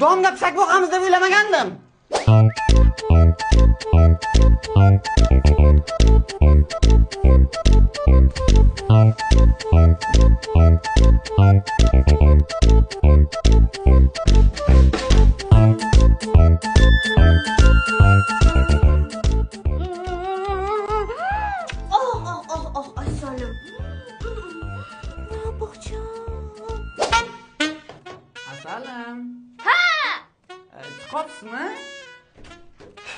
Domga pishak boqamiz deb o'ylamagandim. Oh oh oh oh asalim. Bog'cham. Asalim. Ha! Chiqyapsizmi?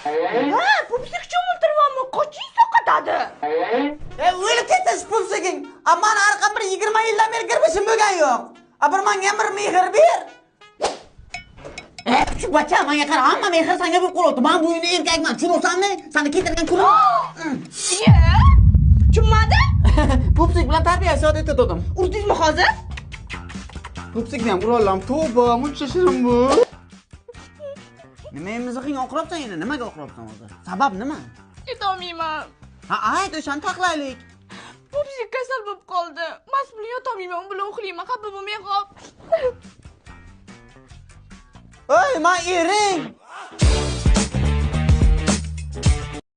Ha, pupsik cho'miltiryapman, qoching saqatadi. O'lib ketsin pupsiging. A mani arqam bir 20 yildan beri girbishim bo'lgan yo'q. A bir menga bir mehr ber. Kuchuk bacha, menga qara, hamma mehr senga bo'lib qolyapti. Men bu uyni erkakman, tushunyapsanmi? Seni ketirgan kunim. Ye? Tushunmadim. Pupsik bilan tarbiya yod etdim. Urdingizmi hozir? Pupsikni ham urollam, tavba, muncha shirin bu. Nima emizig'ing oqirobsan endi? Nimaga oqirobsan hozir? Sabab nima? Yetolmayman. Ha, ayt, o'shani taxlaylik. Pupsik kasal bo'lib qoldi. Mast bilan yotolmayman, u bilan uxlayman, xafa bo'lmay qol. Ey, men ering.